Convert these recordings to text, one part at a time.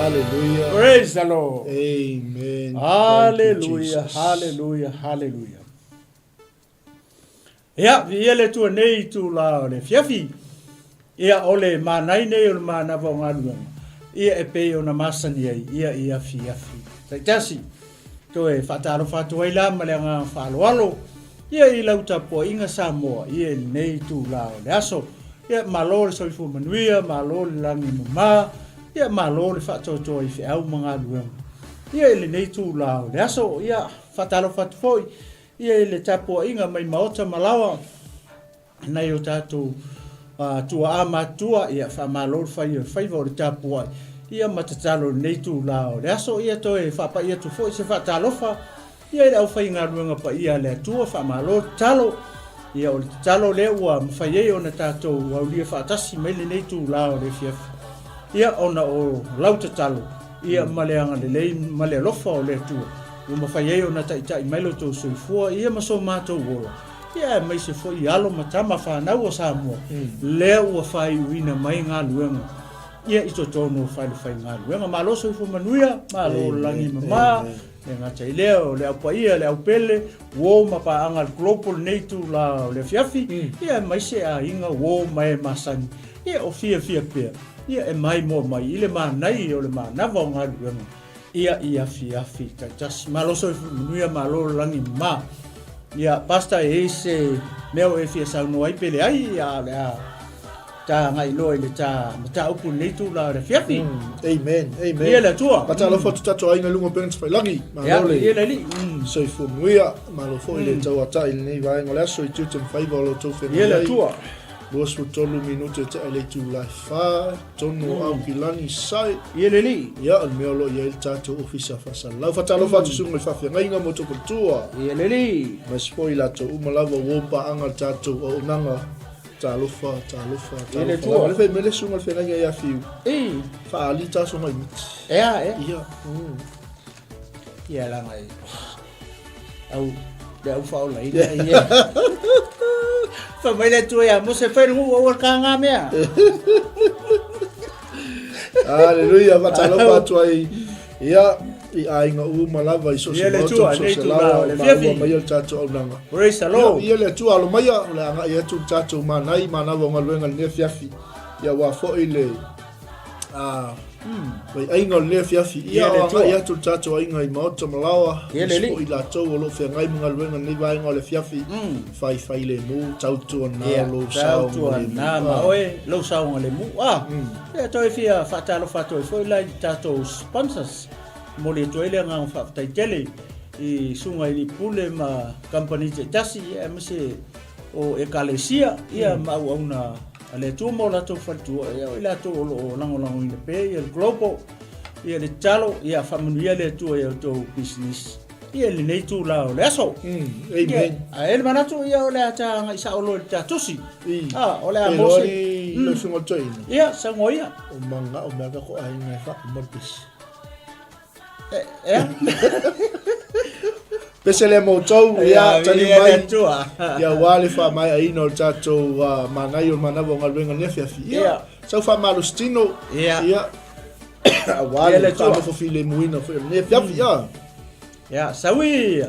Hallelujah. Praise the Lord. Amen. Thank you, Hallelujah, Jesus. hallelujah, hallelujah. Ia, viia le Atua nei i tūlā o le afiafi. Ia, o le mānai nei o le mānawa o galuega, ia e pei ona masani ai, ia i afiafi taitasi. Toe faatalofa atu ai la ma le agaga faaaloalo, ia i lau tapuaiga Samoa, ia i lenei itulā o le aso. Ia, malo le soifua manuia, malo le lagi mama, ia malo le faatoatoa i feau ma galuega. Ia i lenei itulā o le aso, ia faatalofa atu foi, ia i le tapuaiga mai maota ma laoa, nai o tatou tuaa matutua, ia faamalo le fai o le faiva o le tapuai, ia ma tatalo i lenei itula o le aso, ia toe faapai atu foi se faatalofa, ia i le aufaigaluega paia a le Atua, faamalo tatalo, Ia, o le tatalo lea ua mafai ai ona tatou aulia faatasi mai lenei itula o le afiafi, ia, ona o lau tatalo, ia, ma le agalelei ma le alofa o le Atua, ua mafai ai ona taitai mai lo outou soifua, ia, ma so matou ola, ia, aemaise foi alo ma tama fanau o Samoa, lea ua faaiuina mai galuega, ia, i totonu o falefaigaluega. Malo soifua manuia, malo lagi mama. E gata i lea, o le au paia, le au pele, uo ma paaga a le Global lenei itula o le afiafi, ia aemaise aiga, uo ma e masani, ia o fiafia pea, ia e maimoa mai i le manaia o le manava o galuega, ia i afiafi taitasi. Malo soifua manuia, malo le lagi mama. Ia, Pastor, e i ai se mea o e fia saunoa ai pe leai, ia a o le a ta agai loa i le ta mataupu i lenei itula o le afiafi. Amen. Amen. Ia le Atua. Faatalofa atu tatou aiga i luga o upega tafailagi. Malo le. Ia le Alii. Soifua manuia. Malo foi le tauatai i lenei vaega o le aso i tiute ma faiva o lo outou feagai ai. Ia le Atua. 23 minute e tea i le itula e 4, tonu o Aukilani i Sasae. Ia le Alii. Ia, o le mea o lo o i ai le tatou ofisa faasalalau. Faatalofa atu susuga i faafeagaiga ma outou faletua. Ia le Alii. Aemaise foi i latou uma lava ua paaga le tatou auaunaga. Talofa, talofa, Ia le talofa. Atua. Lava le fai mai le susuga i le feagaiga ia Fiu. Ei. Faali taso mai miti. Ea, ea. Ia. Ia laga e. Au, le au whaolaina ia. Wha mai le Atua ia Mose, whai rungu aua le ka ngā mea. Haleluia, faatalofa atu ai. Ia, i aiga uma lava i so o se Ia le maota Atua, ma so o nei se tula laoa o le o maua afiafi. mai ai le tatou auaunaga. Praise the Ia, Lord. ia le Atua, alo maia, o le a agai atu le tatou manai, manava o galuega i lenei afiafi. Ia, aua foi le a vaiaiga o lenei afiafi. Ia, Ia le o Atua. agai atu le tatou aiga i maota ma laoa, Ia le aemaise Alii. foi i latou o lo o feagai ma galuega i lenei vaega o le afiafi. Faifailemu, tautuana Ia, lou saogalemu. tautuana ma oe lou saogalemu. Ah, ia toe fia faatalofa atu ai foi la i tatou sponsors. Momoli atu ai le agaga faafetai tele i susuga i alii pule ma kamupani taitasi, ia, aemaise o ekalesia, ia, ma auauna a le Atua ma o latou faletua, ia, o i latou o lo o lagolagoina pea ia le Global. Ia le tatalo, ia faamanuia le Atua i a outou pisinisi ia i lenei itula o le aso. Amen. Ia, ae le manatu ia o le a ta agai sao loa i le ta tusi. Ah, o le a E mo loa se... ni lau susuga o le toeaina. Ia, saunoa ia. O manga o mea ka ko aiga e whauma le pese. Ea? Pese lea mo outou, ia, taliu Ia, mai. le Atua. Ia, aua le faamaeaina o le tatou manaia o le manava o galuega i lenei afiafi. Ia, Ia. sau faamalositino. Ia. Ia, aua Ia le le Atua. faanofo filemuina foi o lenei afiafi. Ia. Ia, sau ia.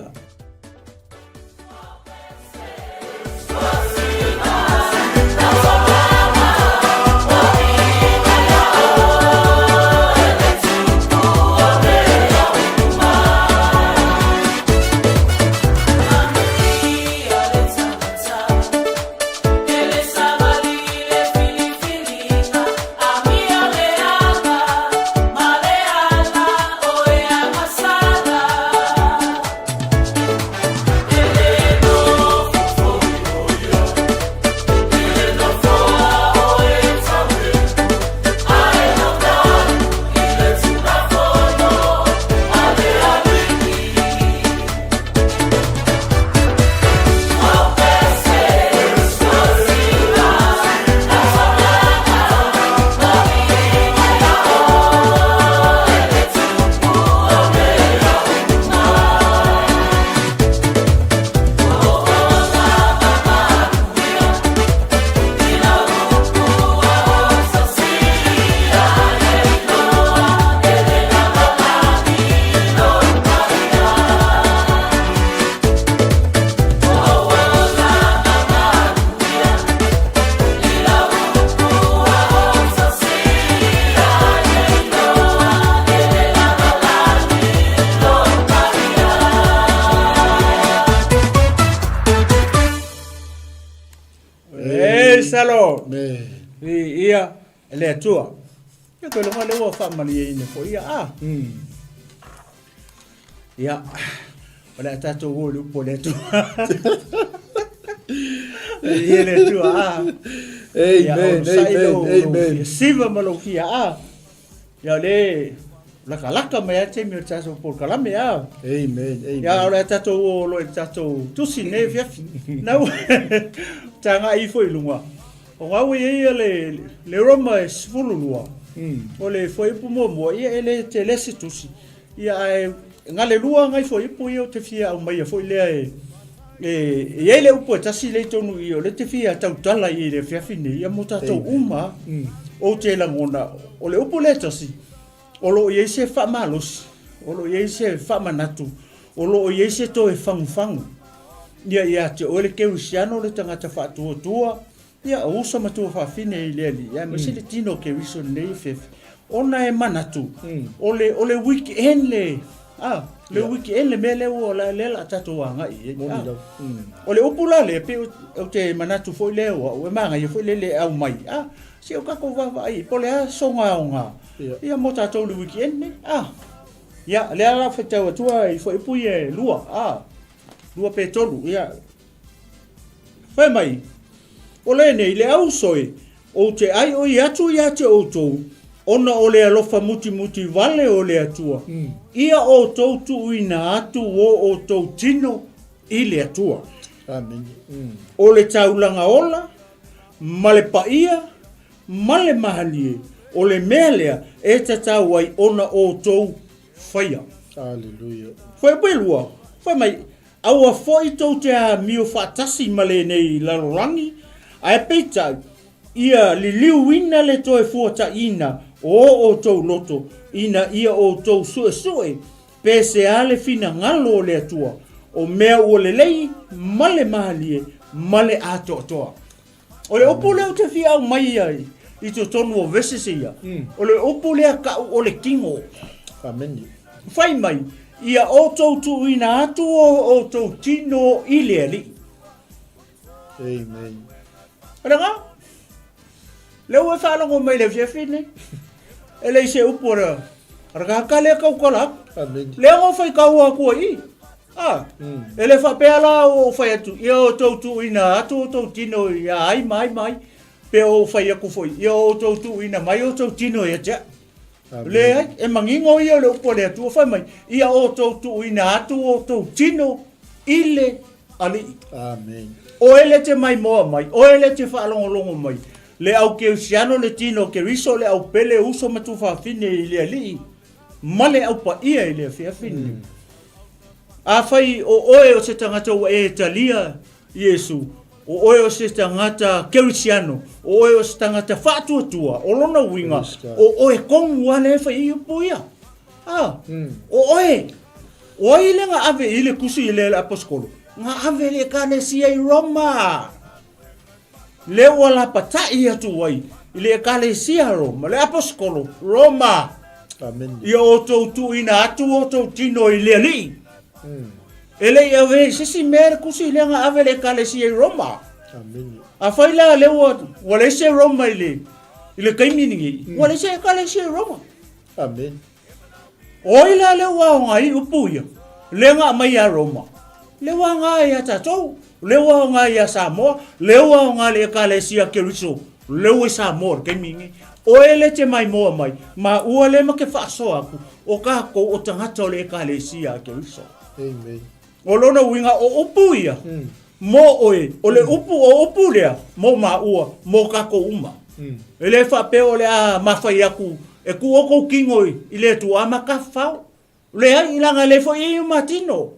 Praise the Lord. Viia le Atua. Ia koe loga lea ua faamalieina foi ia a. Ia, o le a tatou o i le upu a le Atua. Viia le Atua a. Amen, amen, amen. Siva ma lou fia a. Ia o le Lakalaka mai a taimi o le tatou polokalame a. Amen. Amen. Ia o le tatou o lo i le tatou tusi nei afiafi. Nau taga'i ifo i luga. O ngā ua i ai le, le Roma e 12. O le fuaiupu muamua, ia e le tele se tusi. Ia ae galelua ngai fuaiupu ia ou te fia aumaia foi lea e e i ai le upu e tasi lea i totonu i i o lea te fia tautala i ai i le afiafi nei, ia mo tatou uma. Ou te lagona, o le upu lea e tasi, o lo o i ai se faamalosi, o lo o i ai se faamanatu, o lo o i ai se toe fagufagu ia ia te oe le kerisiano, le tagata faatuatua, ia o uso ma tuafafine i le Alii, aemaise le tino o Keriso i lenei afiafi, ona e manatu, o le, o le weekend le, a, le weekend le mea lea ua, lea o le a tatou agai i ai. Moni lava. O le upu la lea, pei ou te manatu foi lea o au, e manaia foi lea le aumai, a, se o tatou vaavaai, po o le a soga aoga, ia mo tatou i le weekend nei, a. Ia, lea la faitau atu i fuaiupu ia e lua, a, lua pe tolu, ia. Fai mai, o lenei le auso e, ou te aioi atu ia te outou, ona o le alofa mutimuti vale o le Atua, ia outou tuuina atu o outou tino i le Atua. Amene. O le taulaga ola, ma le paia, ma le malie, o le mea lea e tatau ai ona outou faia. Aleluia. Fuaiupu e lua, fai mai, Aua foi tou te amio faatasi ma lenei lalolagi, ae peitai, ia liliuina le toe fuataiina o outou loto, ina ia outou suesue pe se a le finagalo o le Atua, o mea ua lelei ma le malie ma le atoatoa. O le upu lea ou te fia aumai ai i totonu o verses ia, o le upu lea kau o le tino. Amene. Fai mai, ia outou tuuina atu o outou tino i le Alii. Amen. O le ga? Lea ua e faalogo mai i le afiafi nei. E leai se upu a le a le tagata lea e tautala atu. Amene. Lea na ou faitau atu ai i. A, e le faapea la ua ou fai atu, ia outou tuuina atu outou tino ia ai ma ai ma ai, pe ou fai atu foi, ia outou tuuina mai outou tino ia te au. Leai, e manino ia o le upu a le Atua, fai mai, ia outou tuuina atu outou tino i le Alii. Amene. Oe lea e te maimoa mai, oe lea e te faalogologo mai, le au kerisiano, le tino o Keriso, le au pele, uso ma tuafafine i le Alii, ma le au paia i le afiafi lenei. Afai o oe o se tagata ua e talia Iesu, o oe o se tagata kerisiano, o oe o se tagata faatuatua, o lona uiga, o oe tonu lava lea e fai ai upu ia. A, o oe, o ai lea na ave i le tusi lea i le aposetolo? Na ave i le Ekalesia i Roma. Lea ua lapatai atu ai i le Ekalesia Roma, le aposetolo Roma. Amene. Ia outou tuuina atu outou tino i le Alii. E le i ave i se isi mea le tusi lea na ave i le Ekalesia i Roma. Amene. Afai la lea ua, ua leai se Roma i le, i le taimi lenei, ua leai se Ekalesia i Roma. Amene. O ai la lea ua aoga ai upu ia? Lea na aumai ia Roma, lea ua aoga ia tatou, lea ua aoga ia Samoa, lea ua aoga le Ekalesia Keriso, lea ua i Samoa i le taimi lenei. Oe lea e te maimoa mai, ma ua lea ma te faasoa atu, o tatou o tagata o le Ekalesia a Keriso. Amen. O lona uiga o upu ia, mo oe, o le upu, o upu lea, mo maua, mo tatou uma. E le faapea o le a mafai atu e tuu outou tino i le Atua a ma tafafao. Leai, leaga e le foi i ai o ma tino.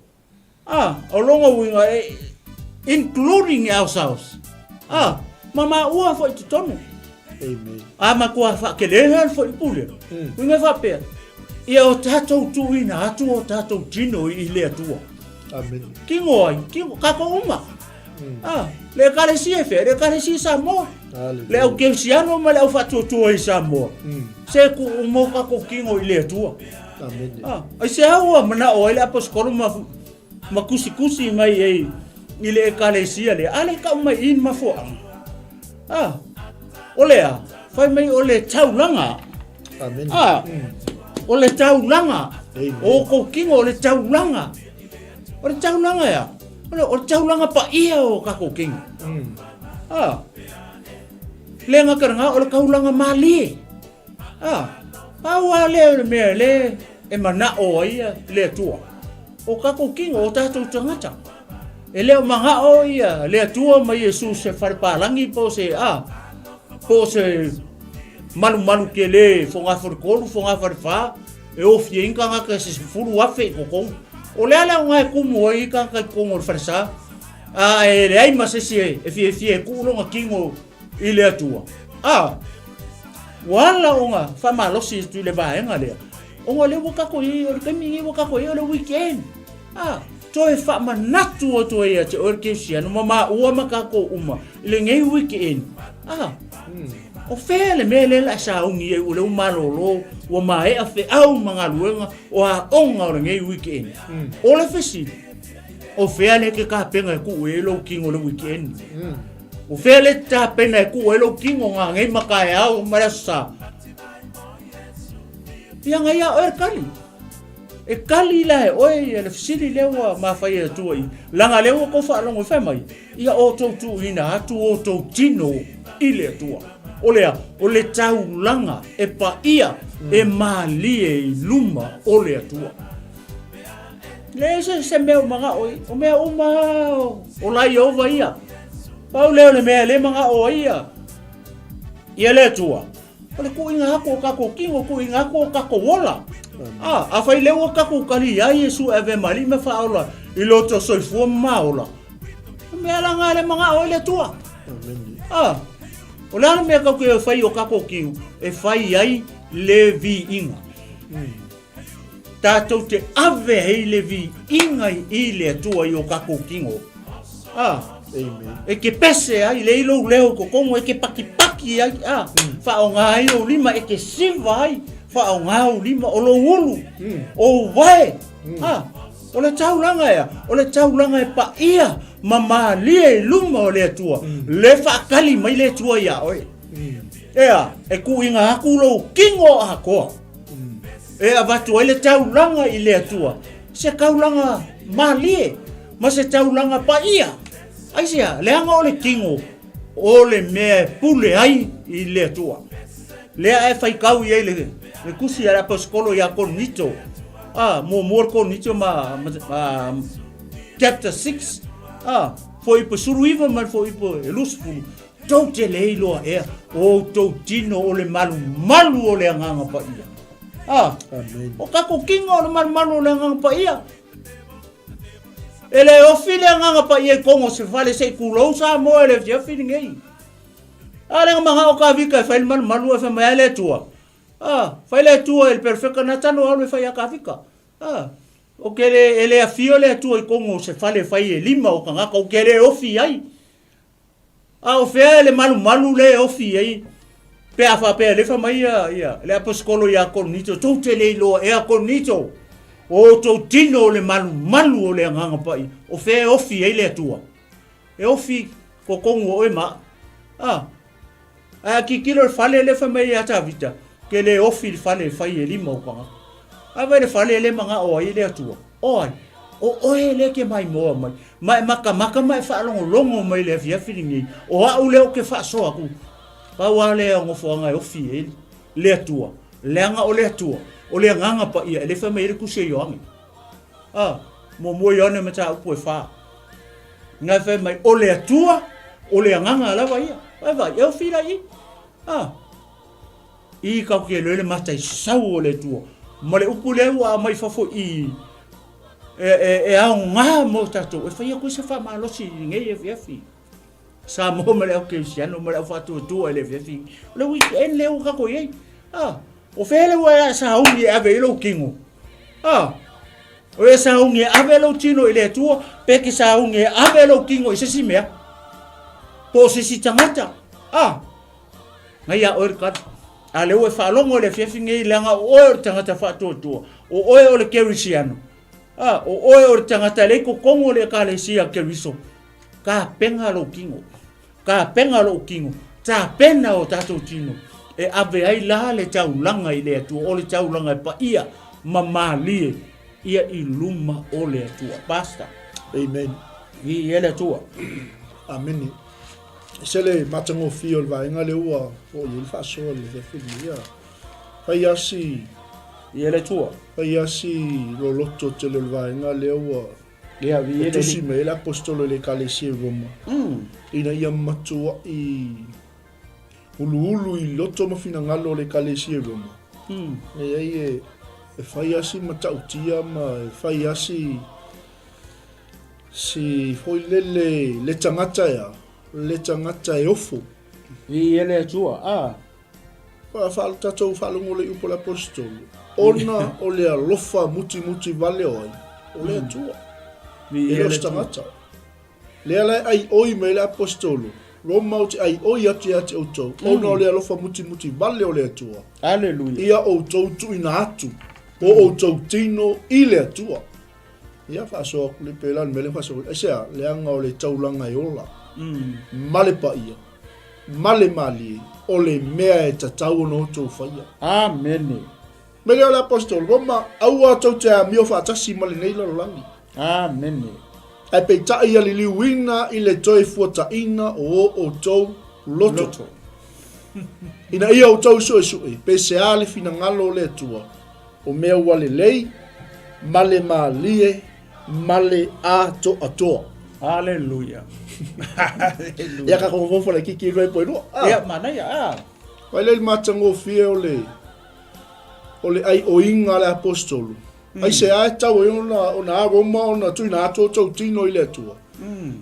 A, o lona uiga, e, including ourselves. A, ma maua foi i totonu. Amen. A matua faatele la le fuaiupu lea. Uiga e faapea, ia o tatou tuuina atu o tatou tino i le Atua. Amen. Tino ai, tino, tatou uma. Ah, le ekalesia e fea, le ekalesia i Samoa. Hallelujah. Le au kerisiano ma le au faatuatua i Samoa. Se tuu uma o tatou tino i le Atua. Amen. Ah, aisea ua manao ai le aposetolo ma ma tusitusi mai ai i le ekalesia lea, a le kau mai i ni mafuaaga. A, o le a? Fai mai o le taulaga. Amen. A, o le taulaga. Amen. O kou tino o le taulaga. O le taulaga ea? O le, o le taulaga paia o kakou tino. A, le gata lena, o le taulaga malie. A. Pau lava lea o le mea lea e manao ai le Atua, o tatou tino, o tatou tagata. E le o manao ia le Atua ma Iesu se falepalagi po o se a, po o se malumalu tele fogafaletolu, fogafalefa, e ofi ai ni tagata se 10,000 i totonu. O le a le aoga e tumu ai tagata i totonu o le falesa, a e leai ma se isi e fiafia e tuu lona tino i le Atua. A, ua ala ona faamalosi atu i le vaega lea, ona o lea ua tatou i ai, o le taimi lenei ua tatou i ai o le weekend. A, toe faamanatu atu ai ia te oe le kerisiano ma maua ma tatou uma i lenei weekend. A, o fea le mea lea o le a sauni ai o lea ua malolo, ua maea feau ma galuega o aoga o lenei weekend. O le fesili, o fea lea e te tapena e tuu i ai lou tino i le weekend? O fea lea e te tapena e tuu ai lou tino nanei ma taeao ma le Aso Sa? Ia na ia oe le tali. E tali la e oe ia le fesili lea ua mafai atua i. Leaga lea ua tou faalogo i fai mai, ia outou tuuina atu outou tino i le Atua. O le a? O le taulaga e paia e malie i luma o le Atua. Leai se, se mea o manao ai. O mea uma o la Ieova ia. Pau lea o le mea e le manao ai ia. Ia le Atua. O le tuuina atu o tatou tino, tuuina atu o tatou ola. A, afai lea ua tatou tali ia Iesu e avea ma Alii ma Faaola i lo outou soifua ma maola, o mea la na e le manao ai le Atua. A, o le a le mea tatou te fai i o tatou tino e fai ai le viiga? Tatou te ave ai le viiga i le Atua i o tatou tino. A, Amen. e te pese ai, lei lou leo i totonu, e te pakipaki ai, a, faaaoga ai ou lima, e te siva ai, faaaoga ou lima, o lou ulu, o ou vae, a, o le taulaga ea, o le taulaga e paia ma malie i luma o le Atua, le faatali mai le Atua iā oe. Ea, e tuuina atu lou tino atoa. E avatu ai le taulaga i le Atua, se taulaga malie ma se taulaga paia. Aisea? Leaga o le tino o le mea e pule ai i le Atua. Lea e faitau i ai le, le tusi a le aposetolo ia Korinito, a, muamua le Korinito ma, ma, ma chapter 6, a, fuaiupu 19 ma le fuaiupu 20, Tou te le iloa ea o outou tino o le malumalu o le Agaga Paia. A, Amen. o tatou tino o le malumalu o le Agaga Paia. E le ofi le Agaga Paia i kogo o se fale se i tulou Samoa i le afiafi lenei. A le manao Kavika e fai le malumalu e fai mai ai le Atua. A, fai le Atua i le perfeka Natano alu e fai ia Kavika. A, o ke le, e le afio le Atua i kogo o se fale e fai e lima o tagata o ke le ofi ai. A o fea le malumalu lea e ofi ai pe a faapea lea fai mai ia, ia le aposetolo ia Korinito, tou te le iloa ea Korinito, o outou tino o le malumalu o le Agaga Paia, o fea e ofi ai le Atua? E ofi totonu o oe ma au. A, ae a tilotilo i le fale lea fai mai ia Tavita, ke le ofi i le fale e fai e lima ou tagata. Ae vaai i le fale lea e manao ai le Atua, o ai? O oe lea e te maimoa mai, ma e matamata ma e faalogologo mai i le afiafi lenei, o au lea ou te faasoa atu. Pau lava lea o nofoaga e ofi ai le Atua, leaga o le Atua, o le Agaga Paia, e le fai mai ai le Tusi a Ioane. A, muamua Ioane mataupu e fa. Na e fai mai, o le Atua, o le Agaga lava ia. Vai vai, e ofi la i. A, i tatou te iloa le mataisau o le Atua. Ma le upu lea ua aumai i fafo i e, e, e aoga mo tatou, e fai atu ai se faamalosi i lenei afiafi. Samoa ma le au kerisiano ma le au faatuatua i le afiafi. O le weekend lea ua tatou i ai. Ah, o fea le ua e sauni e ave i lou tino? Ah, o e sauni e ave lou tino i le Atua, pe ke sauni e ave lou tino i se isi mea? Po o se isi tagata? Ah, Ngai ia oe le tali. A lea ua e faalogo i le afiafi nei, leaga o oe o le tagata faatuatua, o oe o le Kerisiano, a, o oe o le tagata e le i totonu o le Ekalesia Keriso, tapena lou tino, tapena lou tino, tapena o tatou tino, e ave ai la le taulaga i le Atua, o le taulaga e paia ma malie ia i luma o le Atua. Pastor. Amen. I e le Atua. Amene. E se le matagofie o le vaega lea ua oo i ai le faasoa i le afiafi lenei. Fai asi. Ia le Atua. Fai asi loloto tele o le vaega lea ua Ia, vi e tusi mai ai le Aposetolo i le Ekalesia i Roma, ina ia matuai uluulu i loto ma finagalo o le Ekalesia i Roma. Leai e fai asi matautia ma e fai asi si foi lele le tagata ea, le tagata e ofo. Vi e le Atua, a. Fa, tatou faalogo le upu a le Aposetolo, ona o le alofa mutimuti vale o ai, o le Atua. E le o se tagata. Lea la e aioi mai le Aposetolo, Roma ou te aioi atu ia te outou, ona o le alofa mutimuti vale o le Atua. Aleluia. Ia outou tuuina atu o outou tino i le Atua. Ia faasoa atu le pela le mea lea faasoa. Aisea, leaga o le taulaga e ola. Ma le paia, ma le malie, o le mea e tatau ona outou faia. Amene. Me lea o le Aposetolo, Roma, aua tou te amio faatasi ma lenei lalolagi. Amene. Ae peitai ia liliuina i le toe fuataina o o outou loto. Loto. Ina ia outou suesue, pe sea le finagalo o le Atua, o mea ua lelei, ma le malie, ma le atoatoa. Aleluia. Aleluia. Ia ka fofo le kiki roi poi lua. Ah. Ia manaia. Ah. Vai le matagofie o le o le aioiga a le Aposetolo. Aisea e tatau ai ona, ona aro ma ona tuuina atu o outou tino i le Atua?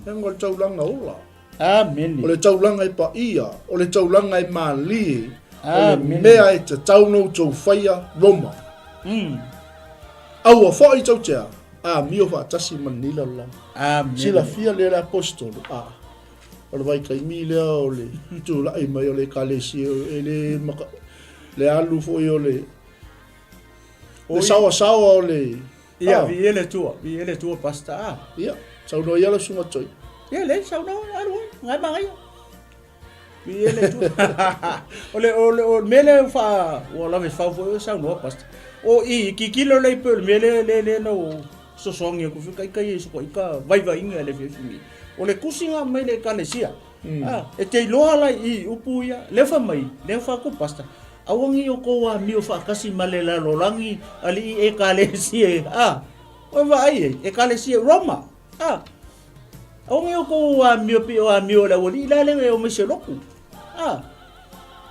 Leaga o le taulaga ola. Amene. O le taulaga e paia, o le taulaga e malie, o le mea e tatau ona outou faia, Roma. Aua foi tou te amio faatasi ma lenei lalolagi. Amene. Silafia lea e le Aposetolo, a, o le vaitaimi lea o le tulai mai o le Ekalesia, e le maka, le alu foi o le, le saoasaoa o le... Ia, vi e le Atua, vi e le Atua, Pastor, a. Ia, saunoa ia lau susuga Toi. Ia, le, saunoa, alu ai, ngai magaia. Vi e le Atua. O le, o le, o le mea lea ua faa, ua lave fau foi o saunoa, Pastor. O i, tilotilo lea i pei o le mea lea, lea, lea na ou sosogi atu foi kai kai e sokoika vaivaiga e le fiafi nei. O le tusiga mai le Ekalesia. A, e te iloa la i upu ia, lea fai mai, lea fai atu Pastor, aua ne i outou amio faatasi ma le lalolagi alii Ekalesia, a, ua vaai ai, Ekalesia Roma, a, aua ne i outou amio pei o amio a le aualii la lea e omai se lotu, a,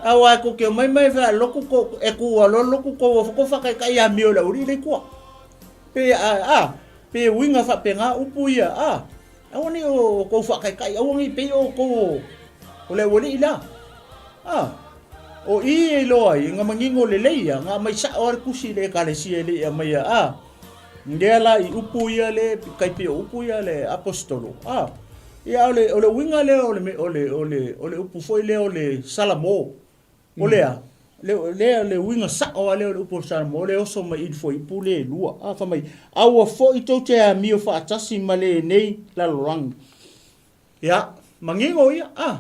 aua e tou te omai ma e faalotu tou, e tu aloa le lotu tou o faataitai amio a le aualii la i tua. Pe a, a, pe uiga faapena upu ia, a. Aua ne i outou faataitai, aua ne i pei outou o le aualii la. A, o i e iloa ai, na manino lelei ia, na aumai sao lava le tusi i le Ekalesia e le i aumaia, a, lea la i upu ia le, tai pei o upu ia a le Aposetolo, a. Ia, a o le, o le uiga lea o le, o le, o le, o le upu foi lea o le Salamo, O le a? Le, lea le uiga sa'o lava lea o le upu o le Samoa lea e oso mai i le fuaiupu lea e lua. A, fai mai, Aua foi tou te amio faatasi ma lenei lalolagi. Ia, manino ia, a.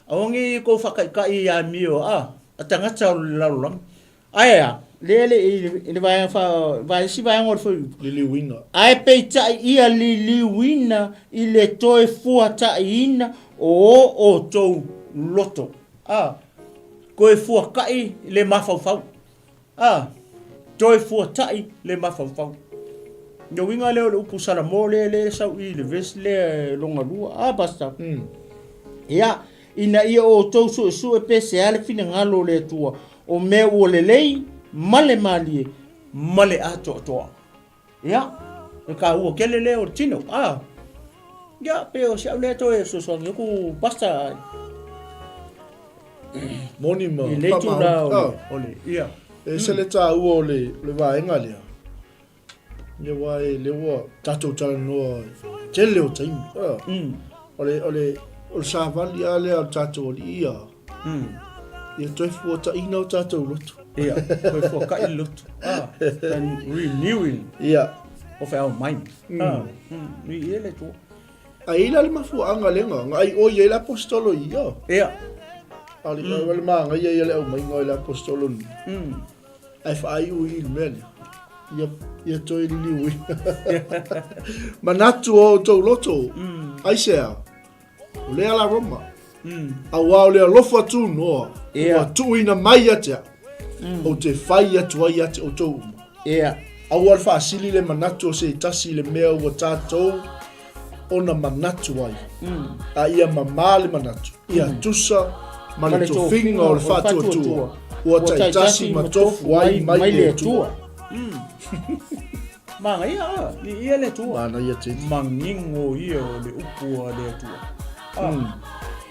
Aua ne i tou faataitai i amio a, a tagata o le lalolagi. Ae a? Lea le, i le vaega fa, va, isi vaega o le fuaiupu. Liliuina. Ae peitai ia liliuina i le toe fuataiina o o outou loto. A, toe fuataʻi le mafaufau. A, toe fuataʻi le mafaufau. Le uiga lea o le upu Salamo lea lea e sau i le verse lea lona lua. A, Pastor? Ia, ina ia outou suesue pe sea le finagalo o le Atua, o mea ua lelei ma le malie ma le atoatoa. Ia, e taua tele lea o le tino. A, ia, pe o si au lea toe fesoasoani atu, Pastor. Moni ma I le itula o le, o le, ia. E ese le taua o le, o le vaega lea. Ia aua e lea ua tatou talanoa tele o taimi. O le, o le, o le savali lava lea a le tatou alii ia. Ia toe fuataina o tatou loto. Ia, toe fuakai le loto. Ah, and renewing Ia. of our mind. Ah, i e le Atua. A i la le mafuaaga lea nga, nga ai oi ai le aposetolo i ia. Ia. A le mm. le maagaia ia le aumaiga o le aposetolo ni. Ae faaiu i le mea lea. Ia, ia toe liliu. Manatu o outou loto. Aisea? O lea la Roma. Auā o le alofa tunoa ua tuuina mai ia te au. Ou te fai atu ai ia te outou uma. Ia. Aua le faasili le manatu o se tasi i le mea ua tatou ona manatu ai, a ia mamā le manatu, ia tusa ma le tofiga o le faatuatua ua taitasi ma tofu ai mai le Atua. Manaia a, viia le Atua. Manaia tele. Manino ia o le upu a le Atua. Ah.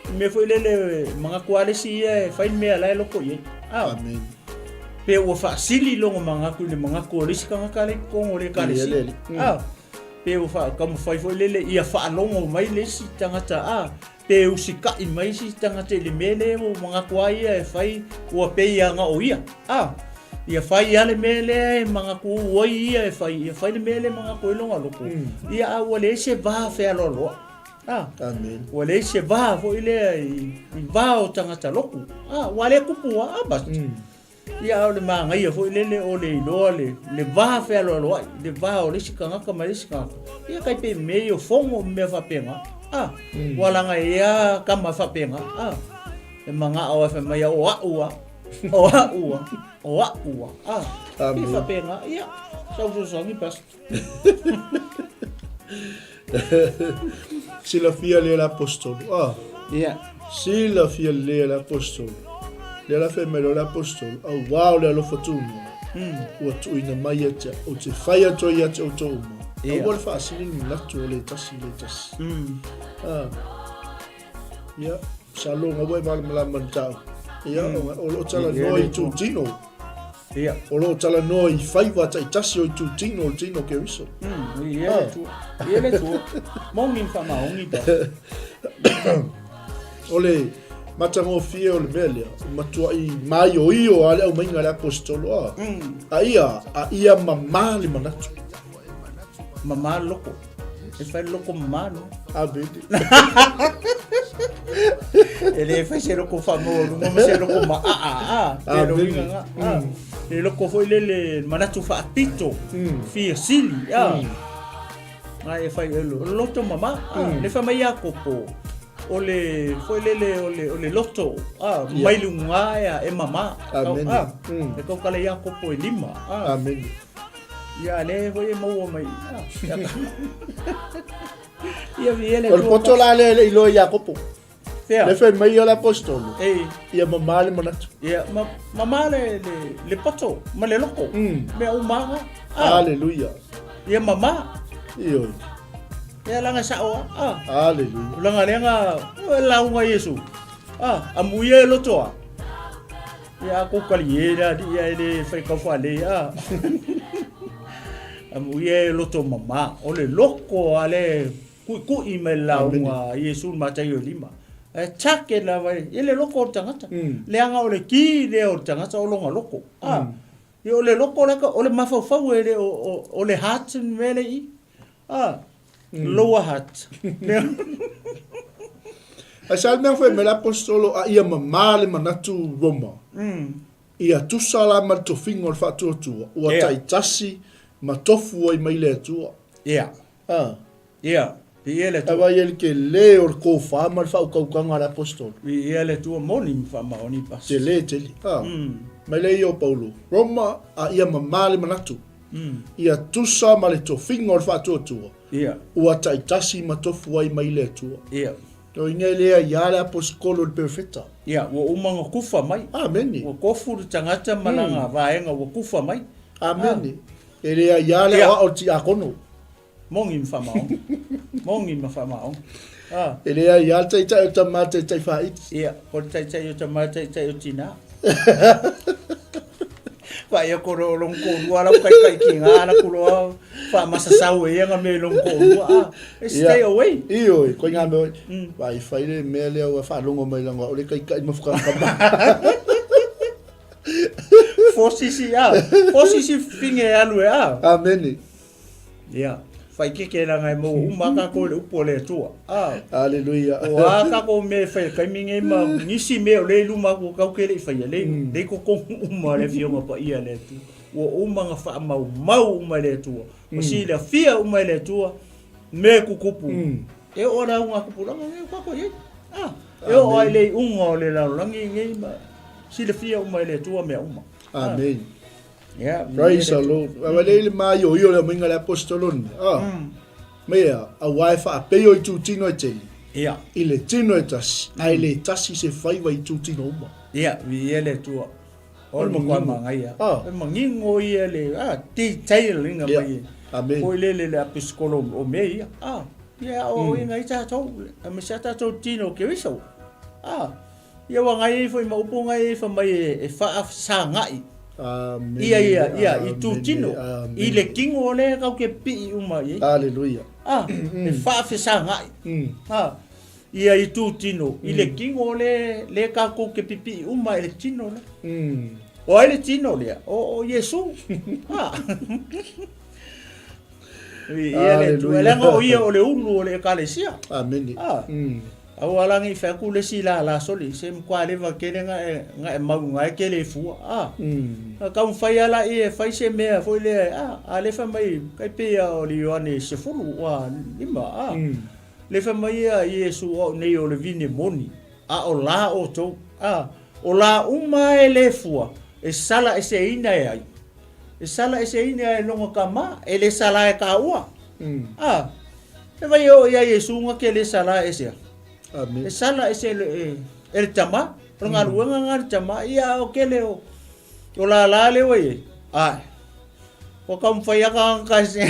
I mea foi lele manatu a le isi ia e fai le mea la e loko i ai. Ah. Amen. Pe ua faasili lona manatu i le manatu o le isi tagata la e i totonu o le ekalesia. Ah. Pe ua faataumafai foi lele ia faalogo mai le isi tagata a pe usitaʻi mai isi tagata i le mea lea ua manatu a ia e fai ua pei a na o ia a ia fai a le mea lea e manatu ai ia e fai ia fai le mea lea e manatu ai lona loto ia a ua leai se va fealoaloaʻi a Amen. Ua leai se va foi lea i va o tagata lotu a ua le tupu a basi. Ia a o le manaia foi lele o le iloa le, le va fealoaloai, le va o le isi tagata ma le isi tagata. Ia tai pei mea ia o fono ma mea faapena. A, ua laga e ia tama faapena. A, e manao ai fai mai o a'u a, o a'u a, o a'u a. A, pei faapena. Ia, sau fesoasoani pastor. Silafia lea le apostolo. Ah. Ia. Silafia lea le apostolo. Lea la fai mai loa le apostolo, auā o le alofa tunoa, ua tuuina mai ia te au, ou te fai atu ai ia te outou uma. Ia. Aua le faasili le manatu o le tasi i le tasi. Ah. Ia, masalo ga ua e malamalama i le mataupu. Ia, o lo o talanoa i itutino. Ia. O lo o talanoa i faiva taitasi o itutino o le tino o Keriso. Ia le Atua. Ia le Atua. Moni ma faamaoni pa. O le matagofie o le mea lea, e matuai maioio lava le aumaiga a le aposetolo a. A ia, a ia mamā le manatu. Mamā le loko. E fai le loko mamā no. Amene. E le fai se loko faamaualuga ma se loko maaa a. Pe le uiga nga. A. Le loko foi lele manatu faapito. Fia sili a. Nga e fai e lo loto mamā. A. Le fai mai Iakopo. O le foi lele o le o le loto a mai luga e e mamā. Amene. A. E taukala Iakopo e lima. A. Amene. Ia le foi e maua mai. Ia vi ele. O le poto la lea e le i iloa e Iakopo. Fea. Le fai mai o le apostolo. Ei. Ia mamā le manatu. Ia ma mamā le le le poto ma le loko. Mea uma ga. Aleluia. Ia mamā. Ioe. Ia laga sa'o a. Ah. Aleluia. Laga lea ga lauga Iesu. Ah, amuia e loto a. Ia a kou kali e la alii ae le fai kau faalei a. Amuia e loto mamā. O le loko a le kuʻikuʻi mai le lauga a Iesu le Mataio e lima. Ae take lava i le loko o le tagata. Leaga o le ki lea o le tagata o lona loko. A. Ia o le loko laka o le mafaufau e le o o le heart le mea lea i i. A. Lower heart. Ae sa le mea fai mai le aposetolo a ia mamā le manatu Roma. Ia tusa la ma le tofiga o le faatuatua, ua taitasi ma tofu ai mai le Atua. Ia. A. Ia. Viia le Atua. Ae vaai ai le tele o le tofa ma le faautautaga a le aposetolo. Viia le Atua moni ma faamaoni pasi. Tele tele. A. Mai lea ia o Paulo, Roma a ia mamā le manatu. Ia tusa ma le tofiga o le faatuatua, ua taitasi ma tofu ai mai le Atua. O ina e le aiā le aposetolo i le perofeta. Ia, ua uma ona kufa mai. Amene. Ua tofu le tagata ma lana vaega ua kufa mai. Amene. E le aiā le aoao i le tiakono. Moni ma faamaoni. Moni ma faamaoni. Ah. E leai lava le taitai o tama, taitai faaiti. Ia, ko le taitai o tama, taitai o tinā. Vaai aku o long toalua la kai kai ki ngā la kuloa whaamasasau e ia ngā mea i long toalua. Ah, stay away. Ioe, koe ngā mea, vai whai le mea lea ua whaalongo mai langa, o le kai kai mawhakakama. Fosisi, ah. Fosisi finge alu e, ah. Amene. Ia, whai keke ranga e maua uma a kākou i le upu o le Atua. Ah. Aleluia. O a kākou mea e whai e taimi nei ma nisi mea o le i luma aku o kau ke le i whaia, le, le i kokongu uma le Afioga Paia a le Atua. Ua uma nga whaamaumau uma e le Atua. Ua silafia uma e le Atua mea kukupu. E oo la unga kupulaga nei o kākou i ai. Ah. E oo ai le iuga o le lalolagi nei ma silafia uma e le Atua mea uma. Amen. Yeah, Praise the Lord. Aua le i le maioio le aumaiga le apostolo ni. Ah. Mea, aua e whaapei o i tūtino e tele. Ia. I le tino e tasi, ae le tasi se faiva i tūtino uma. Ia, viia le Atua. O le matua manaia. Ah. E manino ia le ah, detail inga Ia. mai. Amen. Foi le le le apisikolo o mea ia. Ah, ia o inga i tātou, a me se tātou tino ke riso. Ah, ia wa ngai foi ma upu ngai fa mai e, e whaasangai. Amen. Ia ia ia i Amen. tūtino. Amen. I le kingo o le kau ke pii uma i. Hallelujah. Ah, e whaafesangai. Ah, ia i tūtino, i le kingo le, le kākou ke pipi uma e le tino le. O ai le tino lea, o, o Iesu. Ah. Ia le tu, Hallelujah. leaga o ia o le ulu o le ekalesia. Amen. Ah. Au alagi i whaku le si la la soli, se mkwa lewa kele nga e, nga e mau nga e kele fua. Ah. A kau whai ala i e whai se mea foi le, ah, a le wha mai, kai pe ia o le Ioane 15, wa, 5, ah. Le wha mai ia Iesu o nei o le vine moni, a o la o tau, ah, o la uma e le fua, e sala e se ina e ai. E sala e se ina e longa ka ma, e le sala e ka ua. Ah, e vai o ia Iesu nga ke le sala e sea. Amen. E sala e se le, e, e le tama, o ngā ruenga ngā le tama, ia o kele o, o la la le wai e. Ai, o ka mwhai aka ang ka se.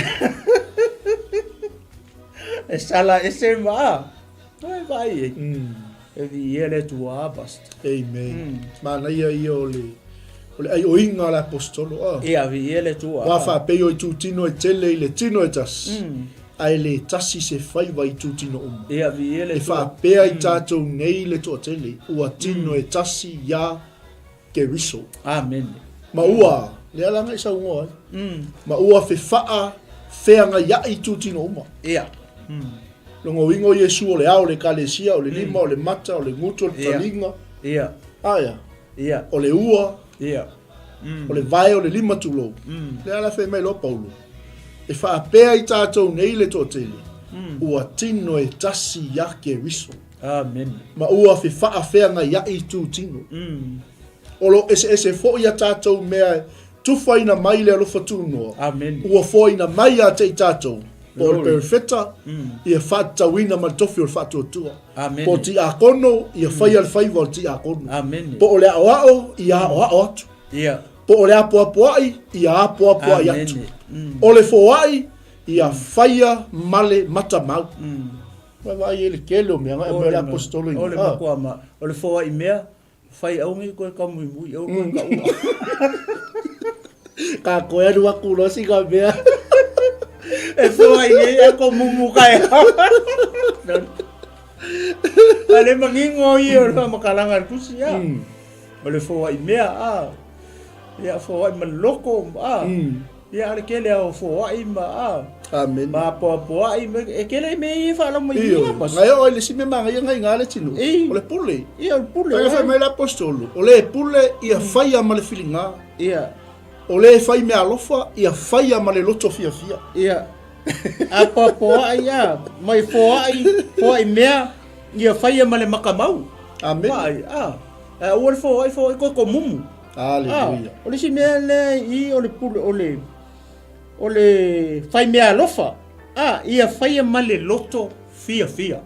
E sala e se ma, ah. Ai vai e. E vi ia le tua basta. Amen. Manaia ia o le o le ai oinga le apostolo. Ah. Ia vi ia le tua. Wā whaapei o i tūtino e tele i le tino e tasi. Ae le tasi se faiva i tūtino uma. Ia vi ia le E tua. whaapea i tātou nei le toatele, ua tino e tasi ia Keriso. Amen. Ma ua, le ala ngai saungoa ai. Ma ua whewhaa wheanga ia i tūtino uma. Ia. Longo ingo Iesu o le ao le kalesia, o le lima, o le mata, o le ngutu, o le Ia. talinga. Ia. Aia, Ia. o le ua, Ia. o le vae o le lima tulou. Le ala whai mai lo Paulo. E whaapea i tātou nei le toatele, ua tino e tasi ia Keriso. Amen. Ma ua whewhaa wheanga ia i tūtino. O lo ese ese fo ia tātou mea tuwhaina mai le alofa tūnoa. Amen. Ua foina mai a te i tātou. Po o le Glory. perefeta, ia whātauina ma le tofi o le whaatuatua. Amen. Po o ti akono, ia whaia le whaiva o le ti akono. Amen. Po o le ao ao, ia ao ao atu. Ia. Po o le apoapoai, ia apoapoai Amen. atu. O le foai, ia whaia male matamau. Mai vai e le kele o mea ngai o le apostolo O le ina. Ah. matua ma, o le foai mea, whai aungi koe ka mui mui, au koe ka ua. Ka koe aru aku rosi ka mea. E foai nei e ko mumu kai. A le mangingo ia o le whamakalanga le kusi ia. O le foai mea, a. Ia foai ma loko, a. Ia ale kele au foai ma, a. Amen. Ma poapoai, ma- e kele me i whaala mai Iyo, ia pas. ngai o le si me manga ia ngai ngā le tino. I. O le pule. Ia o le pule. Ngai whai mai le apostolo. O le pule ia whaia ma le whilinga. Ia. O le whai mea alofa ia whaia ma le loto fia fia. Ia. A poapoai ia, mai foai, foai mea, ia whaia ma le makamau. Amen. Mai, a. A ua le foai, foai koe ko mumu. Hallelujah. Ah, o le si mea lea i o le pule, o le, o le whai mea alofa. Ah, ia whaia ma le loto fia fia.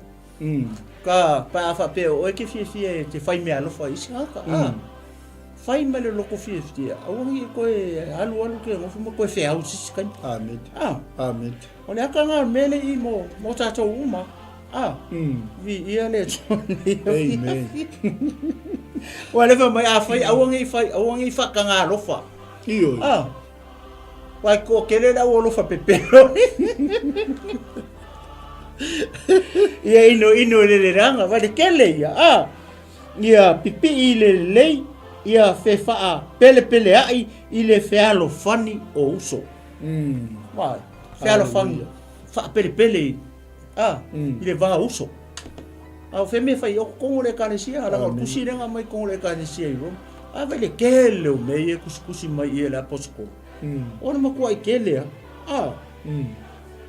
Ka pa a whapea o e ke fia fia e te whai mea alofa i singaka. Ah, whai ma le loko fia fia. Aua ngi koe alu alu ke ngofu ma koe wheau sisi kai. Amen. Ah, Amen. o le aka ngā mele i mo, mo tātou uma. Ah, vi ia le tō nei. Amen. Ua le wha mai a whai, aua ngi whai, aua ngi whaka ngā alofa. Iyo. Ah. Wai ko kele la o alofa pepero. Ia ino ino le le ranga, wale kele ia. Ah. Ia pipi i le lei, ia whewhaa pele pele ai i le whealofani o uso. Wai, whealofani, whaa pele pele i. Ah, i le vā uso. A o wheme whai o kongo le kalesia, alanga o kusi renga mai kongo le kalesia i Roma. A vai le kele o mei e kusi kusi mai i e le apostolo. O na makua i kele a. Ah,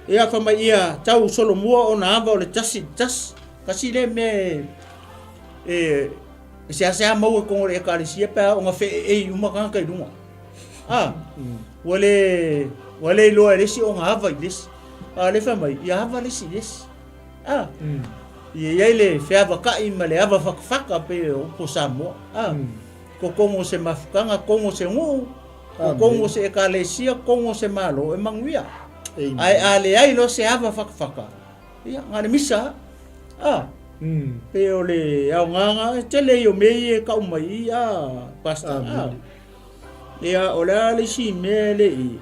e a whamai ia tau solo mua o na ava o le tasi, tasi. Kasi le me e, e se ase a mau e kongo le kalesia pēa o ngā whe e e uma kanga kai runga. A, ua le, ua le iloa e le isi ona ava i le isi. A o lea e fai mai, ia ava le isi i le isi. A, ia i ai le feavaka'i ma le ava fatafata pei o upu o Samoa. A, kokogo o se mafutaga, kogo o se nuu, kokogo o se ekalesia, kogo o se Malo e manuia. Ae a leai loa se ava fatafata, ia, na o le misa lava. A, pei o le aoga lena, e tele ia o mea ia e tau mai i i, a, Pastor. A, ia, o le a le isi mea e le i,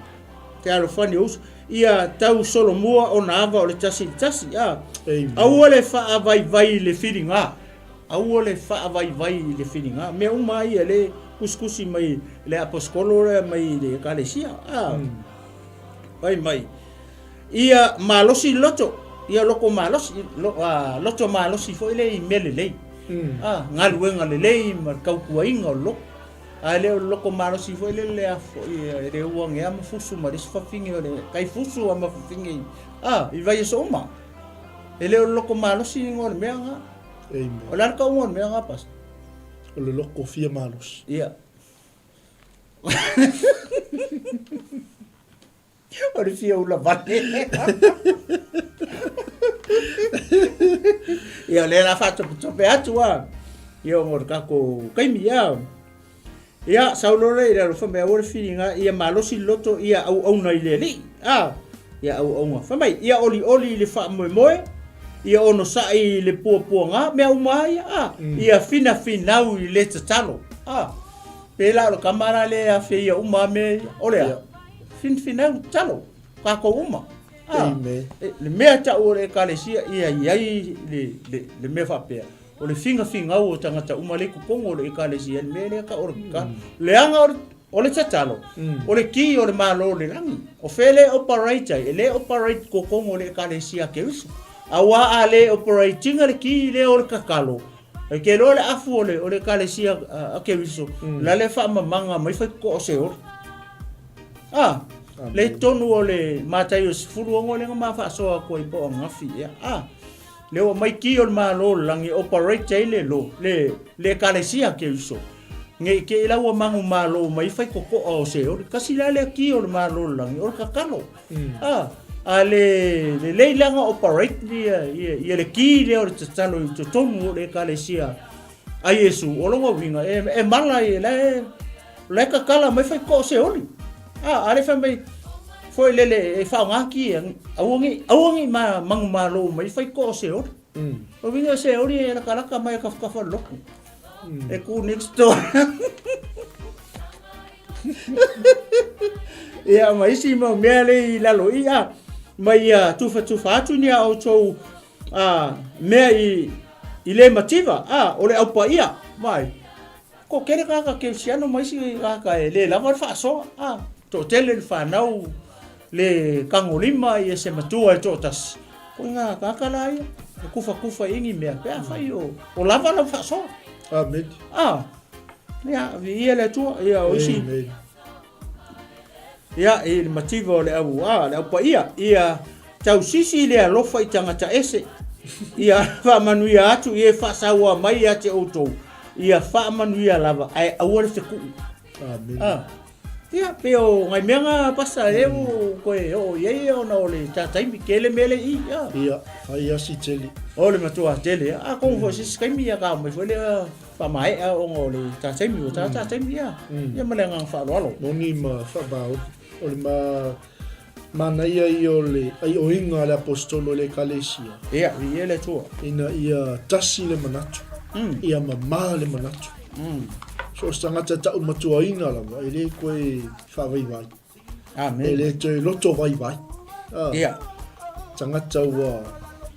fealofani o uso, ia tau solomua ona ava o le tasi i le tasi, a. Aua le faavaivai i le filiga, aua le faavaivai i le filiga. Mea uma lava ia le tusitusi mai le aposetolo lea mai le ekalesia, a. Fai mai, ia malosi le loto, ia loto malosi, loto malosi foi lea i mea lelei, a, galuega lelei ma le tautuaina o le loto. Ae le o le loko malosi foi lele a foi e le uagea ma fusu ma le isi fafine o le tai fusu a ma fafine a i vaiaso uma. E le o le loko malosi ni o le mea nga. Amen. O le a le tauga o le mea nga pastor? O le loko fia malosi. Ia. O le fia ula vale. Ia, o lea la faatopetope atu a. Ia, o le tatou taimi, ia. Ia, sau loa lea i le alofa mai, aua le filiga, ia malosi le loto, ia auauna i le Alii. A, ia auauna. Fai mai, ia olioli i le faamoemoe, ia onosai i le puapuaga, mea uma lava ia, a. Ia finafinau i le tatalo. A, pēlā o le tama la lea e afeia uma lava mea ia. O le a? Finafinau tatalo, tatou uma. Ah, Amen. E, le mea tau o le ekalesia ia i ai le, le, le mea faapea. O le finafinau o tagata uma le i totonu o le ekalesia, le mea lea tau o le tatalo. Leaga o le, o le tatalo, o le ki o le Malo o le lagi. O fea le operate ai? E le operate i totonu o le ekalesia a Keriso. Auā a le operate ina le ki lea o le tatalo, E ke loa le afu o le, o le ekalesia a, a Keriso, mm. la le faamamaga mai fai ko o Seoli. Ah, le tonu o le Mataio 16 le ma faasoa atu ai po o ananafi ea. Ah, le ua mai ki o le Malo o le lagi operate ai le lo, le, le ekalesia a Keriso. Nge i ke i la ua manumalo mai fai kokoa o Seoli. Kasi la le ki o le Malo o le lagi o le tatalo. A, a le lelei la ona operate ia, ia, ia le ki lea o le tatalo i totonu o le ekalesia a Iesu, o lona uiga, e, e mala ia, la e, la e tatala mai fai toa o Seoli. A, a le fai mai, foi lele e faaaoga ki e, aua nei, aua nei ma, manumalo mai fai toa o Seoli. O uiga o Seoli e lakalaka mai e tafatafa o le lotu. E ku next door. Ia, ma isi mau mea le i lalo i a, ma ia tufatufa atu ni a outou a, mea i, i le mativa, a, o le aupaia, vai. Ko kele kaka kerisiano ma isi kaka e le lava le faasoa, a, toatele le fanau le tagolima ia se matua e toatasi. Ko ngā kaka la ia, e kufakufa i ni mea, pe afai o, o lava lau faasoa. Amen. A, Ia, viia le Atua, ia o isi. Amen. Ia, i le mativa o le au, a, le au paia, ia tausisi i le alofa i tagata ese. Ia faamanuia atu, ia e faasaua mai ia te outou. Ia faamanuia lava, ae aua le fetuu. Amen. A, ia, pei o ngai mea nga pasa e o koe oo i ai ona o le tā taimi, kele mea le i, ia. Ia, fai asi tele. O le matua tele, a kongo foi se isi taimi ia ka mai foi lea Faamaea ona o le tā taimi, ua tā tā taimi ia. Ia ma le agaga faaaloalo. Moni ma faavaoli. O le ma, manaia ia o le aioiga a le Aposetolo i le Ekalesia. Ia, viia le Atua. Ina ia tasi le manatu. Ia mamā le manatu. So o se tagata tau matuaina lava, e le koe faavaivai. Amen. E le toe loto vaivai. Ah, Ia. Tagata ua,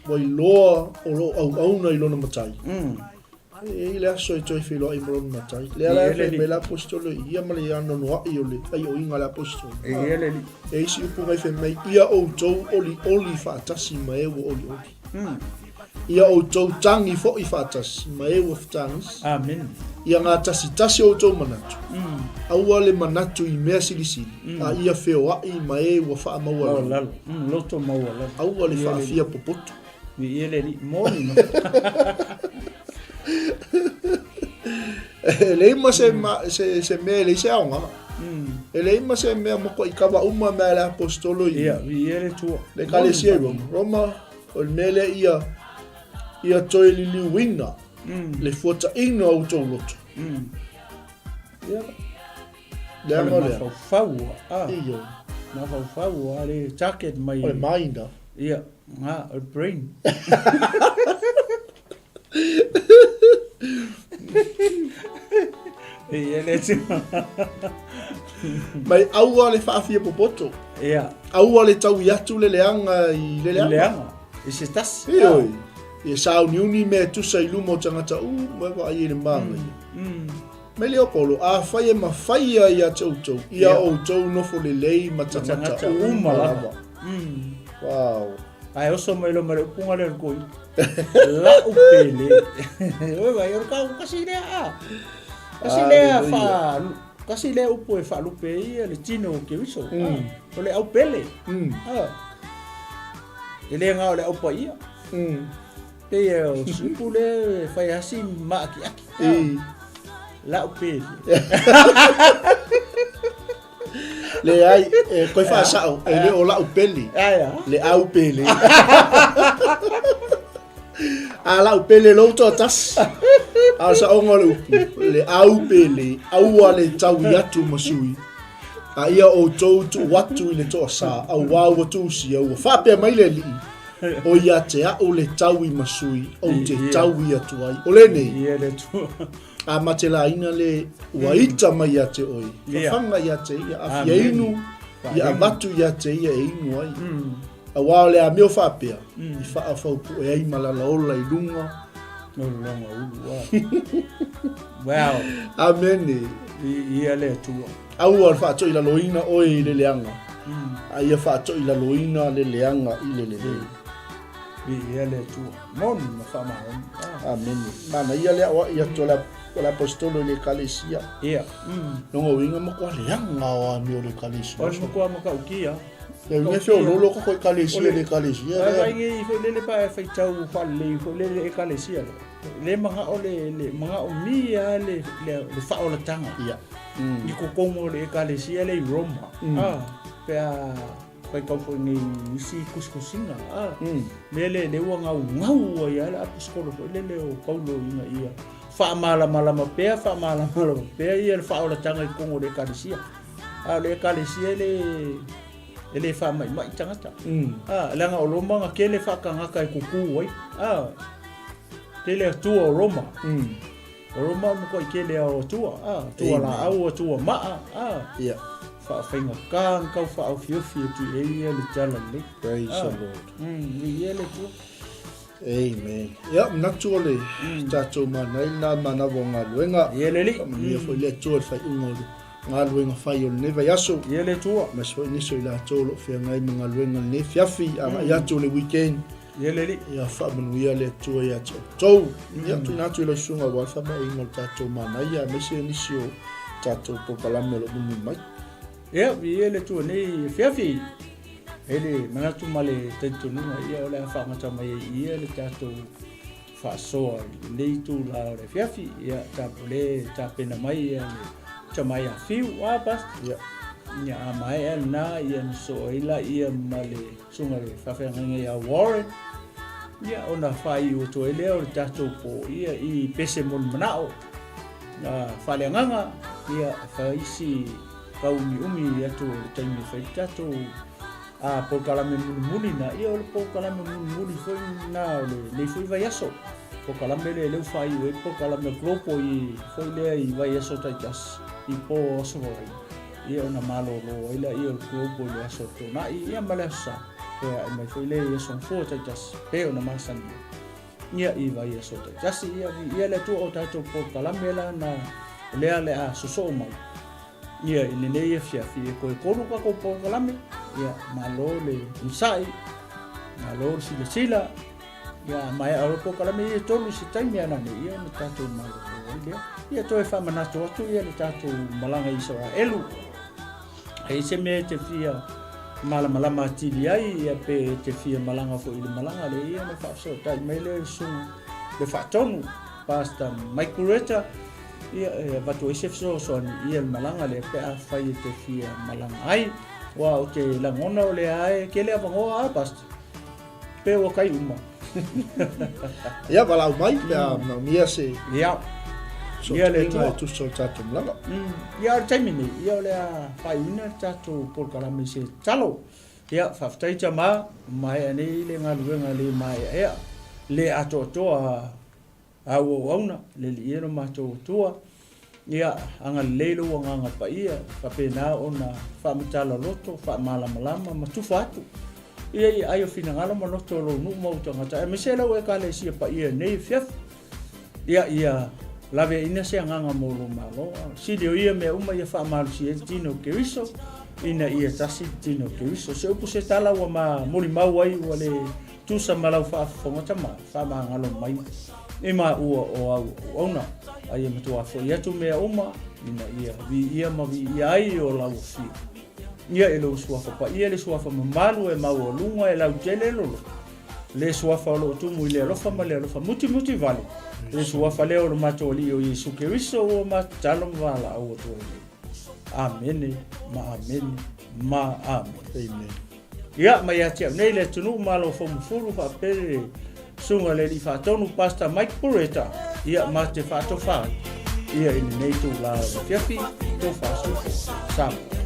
ua iloa o lo o auauna i lona matai. E i ai le aso e toe feiloai ma lona matai. Lea la e fai mai le aposetolo i ia ma le anoanoai o le aioiga a le aposetolo. E ia le alii. E isi upu ngai fai mai, ia outou olioli faatasi ma e ua olioli. Ia outou tagi foi faatasi ma e ua fetagisi. Amen. Ia gatasitasi outou manatu. Aua le manatu i mea silisili, a ia feoai ma e ua faamaualalo. Maualalo. Loto maualalo. Aua le faafia popoto. Viia le Alii, moni ma. E leai ma se, ma, se, se mea e leai se aoga. E leai ma se mea matuai kava uma mea a le Aposetolo i. Ia, viia le Atua. Le Ekalesia i Roma. Roma, o le mea lea ia, ia toe liliuina le fuataina o outou loto. Ia, leaga o lea. Mafaufau, a. Ioe. Mafaufau, a le target mai. O le mind. Ia, ga, o le brain. Ia le tino. Mai aua le faafia popoto. Ia. Aua le taui atu le leaga i le leaga. Leaga. I se tasi. Ioe. Ia sauniuni mea e tusa i luma o tagata uma e vaai ai le manaia. Mai le o Paulo, afai e mafaia ia te outou, ia outou nofo lelei ma tagata uma lava. Wow. Ae oso mai loa ma le upuga lea o le koi. La'u pele. Oi vai, o le kau kasi lea a. Kasi lea fa kasi lea upu e faalupe ai le tino o Keriso. O le au pele. A. E le gao le au paia. Pei e o se upu lea e fai asi maakiaki. La'u pele. Leai, e koe faasao, e le o la'u pele. Le au pele. A la'u pele lou toatasi. A o le saoga o le upu, le au pele, aua le taui atu ma sui. A ia outou tuu atu i le toasa, auā ua tusia, ua faapea mai le Alii, O ia te a'u le taui ma sui, ou te taui atu ai. O lenei. A matelaina le ua ita mai ia te oe, fafaga ia te ia, a fia inu, ia avatu ia te ia e inu ai. Auā o le amio faapea, i faafaupue ai ma lalaola i luga. O lona ulu a. Wow. Amene. Viia le Atua. Aua le faatoilaloina oe i le leaga, a ia faatoilaloina le leaga i le lelei. Viia le Atua. Moni ma faamaoni. Ah. Amene. Manaia le aoai atu o le aposetolo i le ekalesia. Ia. Lona uiga matua leaga o amio o le ekalesia. O le matua matautia. Ia uiga feololo ka ko ekalesia le ekalesia. Ai vai nei foi lele pa e faitau faalelei foi lele ekalesia le. Le mana'o le le manaomia le le le faaolataga. Ia. I totonu o le ekalesia le i Roma. Ah, pe a faitau foi nei isi tusitusiga a mea lea lea ua gaugau ai lava le aposetolo foi lele o Paulo ina ia faamalamalama pea faamalamalama pea ia le faaolataga i totonu o le ekalesia. A o le ekalesia e le e le faamaimai tagata. A leaga o Roma na tele faatagata e tutu ai. A tele atua o Roma. O Roma o le matuai tele lava o atua, a, atua laau, atua maa, a. Ia. Faafaigata ona tau faaofiofi atu i ai ia le tala lelei. Praise the Lord. Viia le Atua. Amen. Ia, manatu o le tatou manaia lena manava o galuega. Ia le Alii. Faamanuia foi le Atua i le faaiuga o le galuega fai o lenei vaiaso. Ia le Atua. Aemaise foi nisi o i latou o lo o feagai ma galuega i lenei afiafi, agai atu i le weekend. Ia le Alii. Ia faamanuia le Atua ia te outou. Ia tuuina atu i lau susuga aua le faamaeaina o le tatou manaia aemaise nisi o tatou polokalame o lo o mulimuli mai. Ia, viia le Atua nei afiafi. E le manatu ma le talitonuga ia o le a faagata mai ai i ia le tatou faasoa i lenei itula o le afiafi. Ia, o lea e tapena mai ia le tama ia Fiu, a Pastor? Ia. Ia, a maea lena, ia na sosoo ai laia ma le Susuga i le faafeagaiga ia Warren, ia, ona faaiu atu ai lea o le tatou po, ia, i pese mo le manao, faaleagaga, ia, e fai si tauumiumi atu o le taimi e fai le tatou a polokalame mulimuli na, ia, o le polokalame mulimuli foi na o lenei foi vaiaso. Polokalame lea lea ua faaiu ai le polokalame Global i foi lea i vaiaso taitasi, i po o Aso Faraile. Ia ona malolo ai laia o le Global i le aso Toonai ia ma le Aso Sa. Toe ae mai foi lea i aso Gafua taitasi pe ona masani ai. Ia i vaiaso taitasi ia viia le Atua o tatou polokalame la na lea le a sosoo mai. Ia i lenei afiafi e toe tolu tatou polokalame. Ia malo le onosai, malo le silasila. Ia maea o polokalame ia e tolu i se taimi ana nei, ia ona tatou malolo ai lea. Ia toe faamanatu atu ia le tatou malaga i Isaraelu. E i se mea e te fia malamalama atili ai, ia pe e te fia malaga foi i le malaga lea, ia ona faafesootai mai lea i le susuga le faatonu, Pastor Michael Reta. Ia, e avatu ai se fesoasoani ia le malaga lea pe afai e te fia malaga ai. Aua ou te lagona o lea lava e tele avanoa a, Pastor? Pe ua tai uma. Ia, valaau mai pe a manaomia se Ia. Ia le Atua. E tusa o le tatou malaga. Ia, o le taimi nei, ia o le a faaiuina le tatou polokalame i se tatalo. Ia, faafetai tama, maea nei le galuega le maeaea, le atoatoa a ua auauna, le Alii e lo matou Atua. Ia, agalelei lou Agaga Paia, faapena ona faamatala loto, faamalamalama ma tufa atu ia i aai o finagalo ma loto o lou nuu ma ou tagata, aemaise lau Ekalesia paia i lenei afiafi. Ia, ia laveaina se agaga mo lou Malo, a sili o ia mea uma ia faamalosia ai le tino o Keriso, ina ia tasi le tino o Keriso. Se upu se tala ua ma molimau ai ua le Tusa ma lau faafofoga tama, faamagalo mai i maua o au auauna, a ia matua foi atu mea uma, ina ia viia ma viia ai o lau afio. Ia e lou suafa paia le suafa mamalu e maualuga e lautele lolo, le suafa o loo tumu i le alofa ma le alofa mutimuti vale, le suafa lea o lo matou Alii o Iesu Keriso ua matatalo ma valaau atu ai nei. Amene ma amene ma amene. Amen. Ia, mai ia te au nei le atunuu Malo Fomufulu faapea le Susuga le Alii Faatonu Pastor Mike Bureta, ia ma te faatofa ai ia i lenei itula o le afiafi, tofa soifua. Samoa.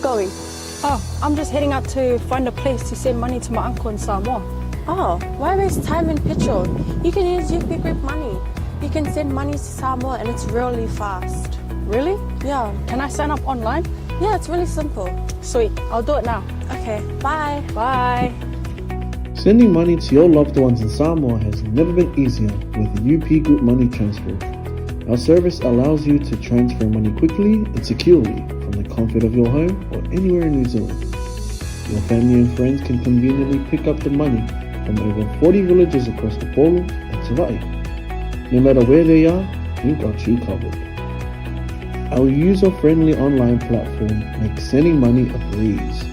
going? Oh, I'm just heading out to find a place to send money to my uncle in Samoa. Oh, why waste time and petrol? You can use UP Group Money. You can send money to Samoa and it's really fast. Really? Yeah. Can I sign up online? Yeah, it's really simple. Sweet, I'll do it now. Okay, bye. Bye. Sending money to your loved ones in Samoa has never been easier with UP Group Money Transfer. Our service allows you to transfer money quickly and securely from the comfort of your home or anywhere in New Zealand. Your family and friends can conveniently pick up the money from over 40 villages across the Polo and Savai'i. No matter where they are, we've got you covered. Our user-friendly online platform makes sending money a breeze.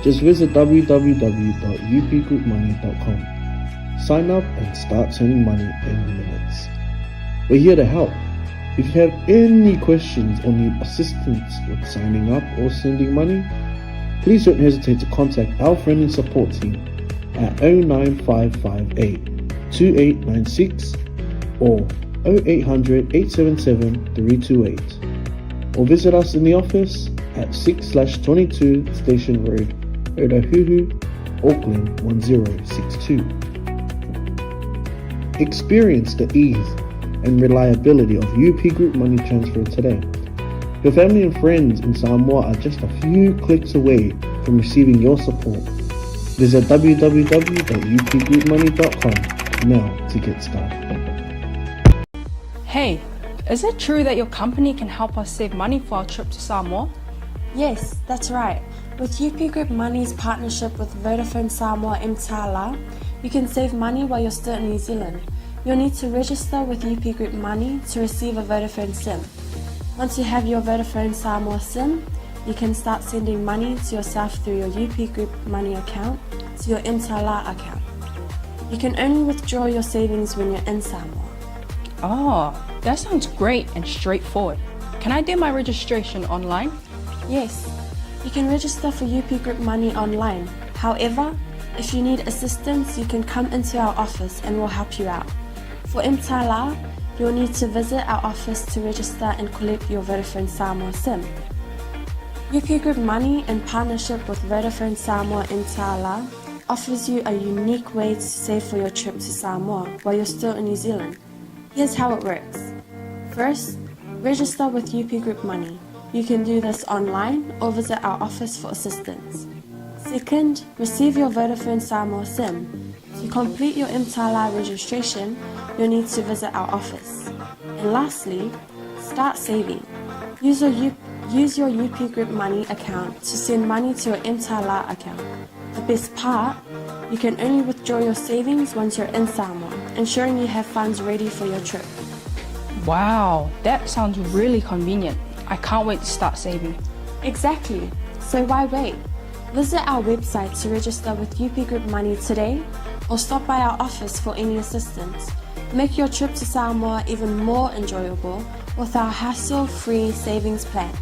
Just visit www.upgroupmoney.com. Sign up and start sending money in minutes. We're here to help. If you have any questions or need assistance with signing up or sending money, please don't hesitate to contact our friendly support team at 09558 2896 or 0800 877 328 or visit us in the office at 6 22 Station Road, Otahuhu, Auckland 1062. Experience the ease and reliability of UP Group Money Transfer today. Your family and friends in Samoa are just a few clicks away from receiving your support. Visit www.upgroupmoney.com now to get started. Hey, is it true that your company can help us save money for our trip to Samoa? Yes, that's right. With UP Group Money's partnership with Vodafone Samoa Mtala, you can save money while you're still in New Zealand. You'll need to register with UP Group Money to receive a Vodafone SIM. Once you have your Vodafone Samoa SIM, you can start sending money to yourself through your UP Group Money account to your Mtala account. You can only withdraw your savings when you're in Samoa. Oh, that sounds great and straightforward. Can I do my registration online? Yes, you can register for UP Group Money online. However, if you need assistance, you can come into our office and we'll help you out. For Mtala, you'll need to visit our office to register and collect your Vodafone Samoa SIM. UP Group Money, in partnership with Vodafone Samoa Mtala, offers you a unique way to save for your trip to Samoa while you're still in New Zealand. Here's how it works. First, register with UP Group Money. You can do this online or visit our office for assistance. Second, receive your Vodafone Samoa SIM. To complete your Mtala registration, you'll need to visit our office. And lastly, start saving. Use your, U- use your UP Group Money account to send money to your Mtala account. The best part, you can only withdraw your savings once you're in Samoa, ensuring you have funds ready for your trip. Wow, that sounds really convenient. I can't wait to start saving. Exactly. So why wait? Visit our website to register with UP Group Money today or stop by our office for any assistance. Make your trip to Samoa even more enjoyable with our hassle-free savings plan.